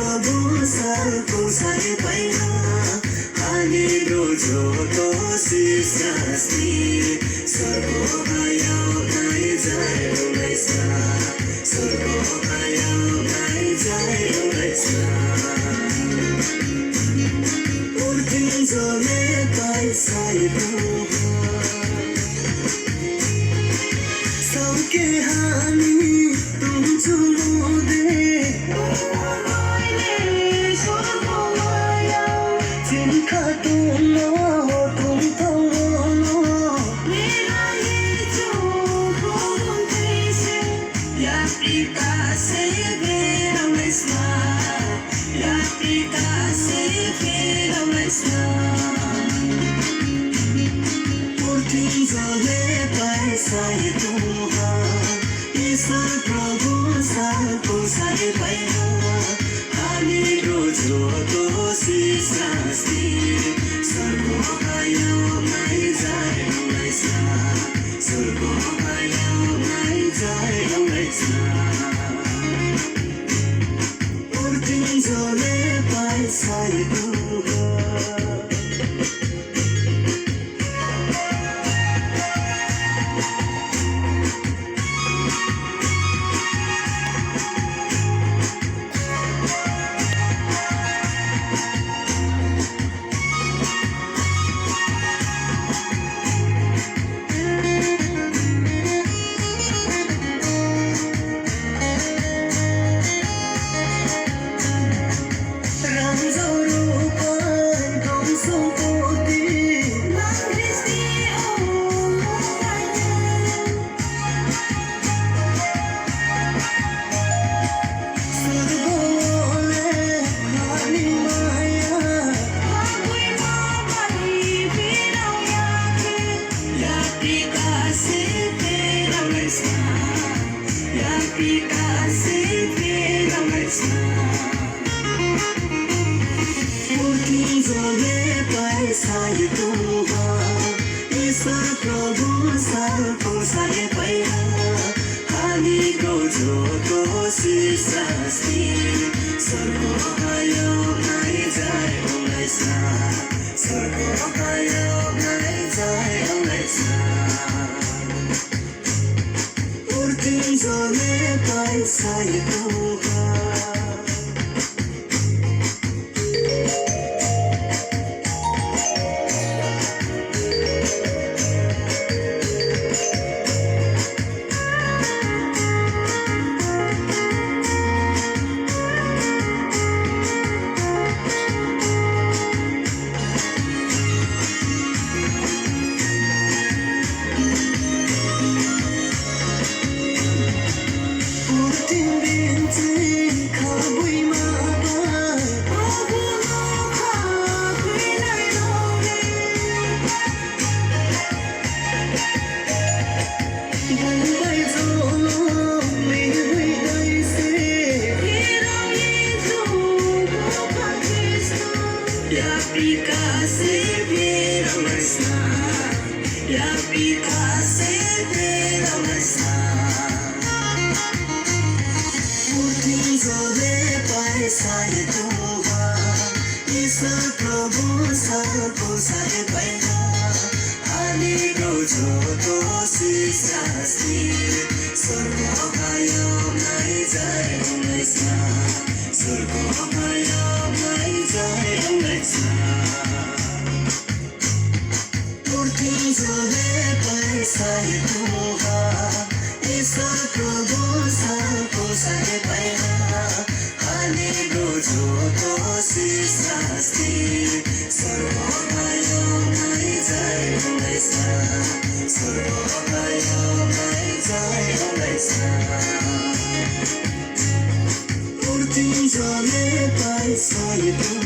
प्रभु सर्कुसारे पैना हामीहरू झोटो शिशास्ती सर्को भयो गाई जाउँदैछ सर्को भयो गाई जाउँदैछ उर्किन्छले पैसाइको सबके हामी तुम चुलोदे जिनका तुम हो तुम तो लो मेरा ये जो बोलते से या पिता से मेरा मसला या पिता से मेरा मसला उर्किन्छले पैसाइको ईश्वर प्रभु सर्कुसारे पैना हामीहरू झोटो शिशास्ती सर्को भयो गाई जाउँदैछ सर्को भयो गाई जाउँदैछ उर्किन्छले पैसाइको ईश्वर प्रभु सर्कुसारे पैना हामीको झोटो शिशास्ती सर्को भयो गाई जाउँदैछ सर्को भयो गाई जाउँदैछ उर्किन्छले पैसाइको ईश्वर प्रभु सर्कुसारे पैना हामीको झोटो शिशास्ती सर्को भयो गाई जाउँदैछ सर्को भयो गाई जाउँदैछ उर्किन्छले पैसाइको ईश्वर प्रभु सर्कुसारे पैना हामीको झोटो शिशास्ती सर्को भयो गाई जाउँदैछ सर्को भयो गाई जाउँदैछ उर्किन्छले पैसाइको